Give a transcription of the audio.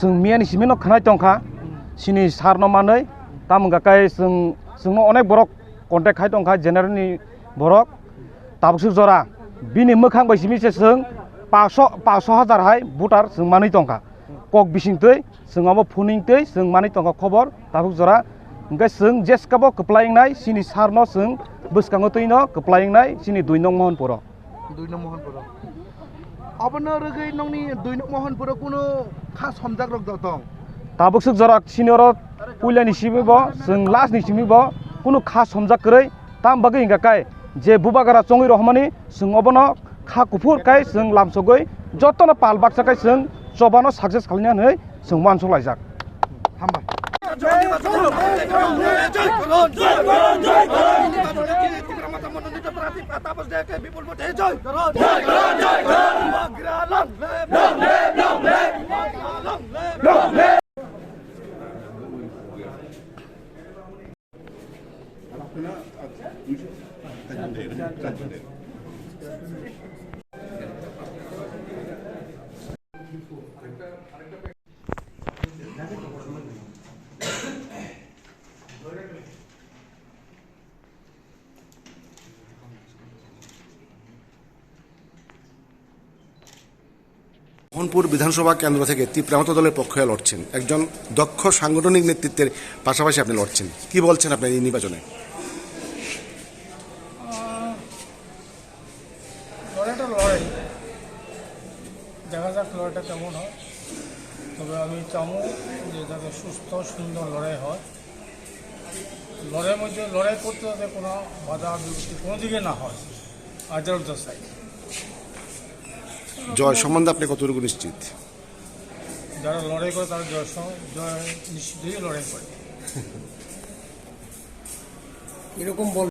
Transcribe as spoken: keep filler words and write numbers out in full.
Chwng miyani simi no khwnai tongkha, chini sir no manwi, tamo hwnka khe chwng, chwngno onek borok contact khai tongkha, general ni borok. Tabuk swk jora bini mwkhang bai simi se chwng paso, paso hajar hai voter chwng manwi tongkha. Kok bising twi chwng abo phuning twi chwng manwi tongkha khobor tabuk jora. Hwnkhe chwng jeskabo kwplai wngnai, chini sir no chwng bwskango twi no kwplai wngnai, chini dui nong Mohanpuro. Dui nong Mohanpuro. Abono rwgwi nongni dui nong Mohanpuro kunu kha somjak rok do tong? Tabuk swk jora sini oro puila ni simi bo, chwng last ni simi bo kunu kha somjak kwrwi, tam bagwi hwnka khe je bubagra chongwi rohormani chwng obono kha kuphur khe chwng lamsogwi jotono pal baksa khe chwng chobano success khlaina hwnwi chwng uansuk laijak. Hambai. Mohanpur বিধানসভা কেন্দ্র থেকে ত্রিপুরা মতো দলের পক্ষে লড়ছেন, একজন দক্ষ সাংগঠনিক নেতৃত্বের পাশাপাশি আপনি লড়ছেন। কি বলছেন আপনার এই নির্বাচনে? আহ, লড়াইটা লড়াই, দেখা যাক লড়াইটা কেমন হয়। তবে আমি চামু যে যাতে সুস্থ সুন্দর লড়াই হয়। লড়াইয়ের মধ্যে লড়াই করতে যাতে কোনো বাধা বিপত্তি কোনো দিকে না হয়। আজাল দশাই। জয় সম্বন্ধে আপনি কতটুকু নিশ্চিত? যারা লড়াই করে তারা জয় সম-, জয় নিশ্চিতই লড়াই করে। এরকম বল